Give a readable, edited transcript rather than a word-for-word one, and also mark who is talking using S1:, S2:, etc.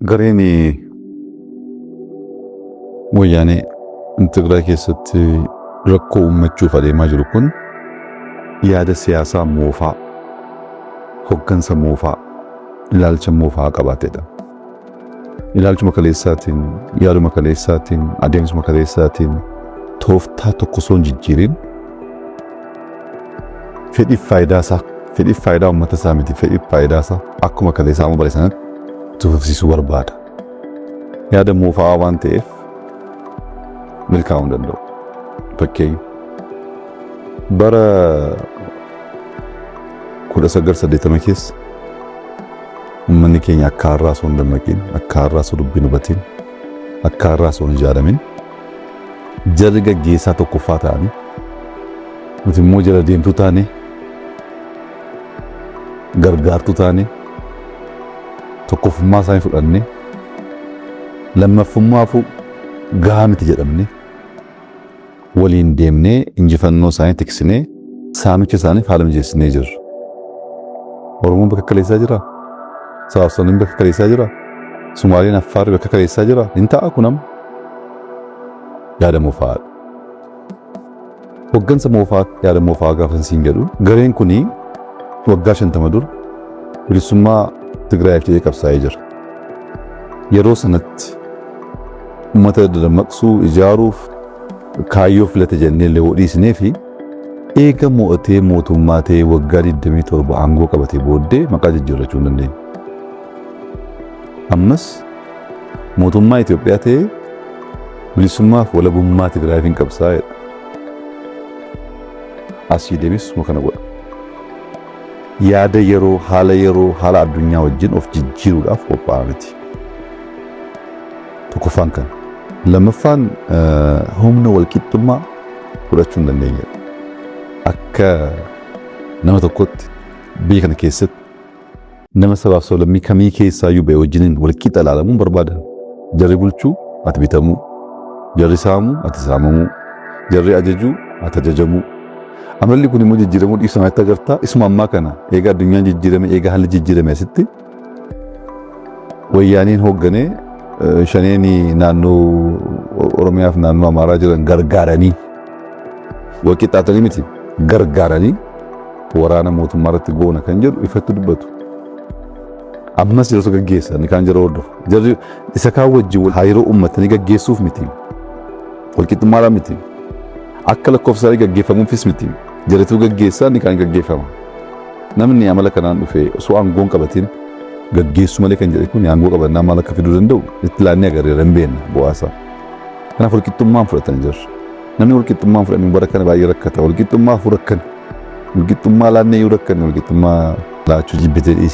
S1: Gareen wayyaanee Tigraay keessatti rakkoo uummachuuf adeemaa jiru kun yaada siyaasaa moofaa, hoggansa moofaa, ilaalcha moofaa qabaatedha. Ilaalchuma kaleessaatiin, yaaduma kaleessaatiin, adeemsuma kaleessaatiin tooftaa tokko osoo hin jijjiirin fedhiif faayidaa isaa, fedhiif faayidaa uummata isaa miti, fedhiif faayidaa isaa akkuma kaleessaa amma bare sanatti itti fufsiisuu barbaada. Yaada moofaa waan ta'eef milkaa'uu hin danda'u. Fakkeenya bara 1980 keessa uummanni keenya akka har'aa osoo hin dammaqin, akka har'aa osoo dubbiin hubatin, akka har'aa osoo hin ijaaramin jarri gaggeessaa tokkoffaa ta'anii nuti immoo jala deemtuu taane, gargaartuu taane, tokkoffummaa isaanii fudhannee lammaffummaafuu gahaa miti jedhamne waliin deemnee injifannoo isaanii tiksinee saamicha isaaniif haala mijeessinee jirra. Oromoon bakka kaleessaa jiraa? Sabaaf sablammiin bakka kaleessaa jiraa? Sumaaleen Affaarri bakka kaleessaa jiraa? Hin ta'a kun amma. Yaada moofaadha. Hoggansa moofaa, yaada moofaa gaafa siin jedhu, gareen kuni waggaa 50 dura bilisummaa Tigraayiif jedhee qabsaa'ee jira. Yeroo sanatti uummata dadammaqsuu, ijaaruuf kaayyoo filate jennee illee dhiisnee fi eega mo'atee mootummaa ta'ee waggaa 27 aangoo qabatee booddee maqaa jijjiirrachuu hin dandeenye. Ammas mootummaa Itoophiyaa ta'ee bilisummaaf walabummaa Tigraayiif hin qabsaa'edha. Asii deemis kana godha. Yaada yeroo, haala yeroo, haala addunyaa wajjin of jijjiiruudhaaf qophaa'aa miti. Tokkoffaan kana. Lammaffaan, humna walqixxummaa fudhachuu hin dandeenyedha. Akka nama tokkotti biyya kana keessatti nama sabaaf sablammii kamii keessaayyuu ba'e wajjiniin walqixa ilaalamuun barbaadan. Jarri bulchuu, ati bitamuu. Jarri saamuu, ati saamamuu. Jarri ajajuu, ati ajajamuu. Amalli kun immoo jijjiiramuu dhiisuu itti agartaa. Isuma ammaa kana eega addunyaan jijjiirame, eega haalli jijjiirame asitti wayyaaniin hoogganee shaneen naannoo Oromiyaa fi naannoo Amaaraa jiran gargaaranii, walqixxaatanii miti, gargaaranii waraana mootummaa irratti goona kan jedhu ifatti dubbatu. Ammas yeroo gaggeessan inni kaan jara hordofu. Jarri isa kaan wajjin hariiroo uummatanii gaggeessuuf miti. Walqixxummaadhaan miti. Akka lakkoofsa isaanii gaggeeffamuufis miti. Jarituu gaggeessaa, inni kaan gaggeeffama. Namni amala kanaan dhufe osoo aangoon qabatin gaggeessuu malee kan jedhe kun aangoo qabannaa maal akka fiduu danda'u itti laannee agarreera, hin beekna bu'aasaa. Kanaaf walqixxummaan fudhatanii jiru. Namni walqixxummaan fudhanii bara kana baay'ee rakkata. Walqixxummaa afur rakkan. Walqixxummaa laannee yoo rakkanne walqixxummaa laachuu jibbitee dhiisi.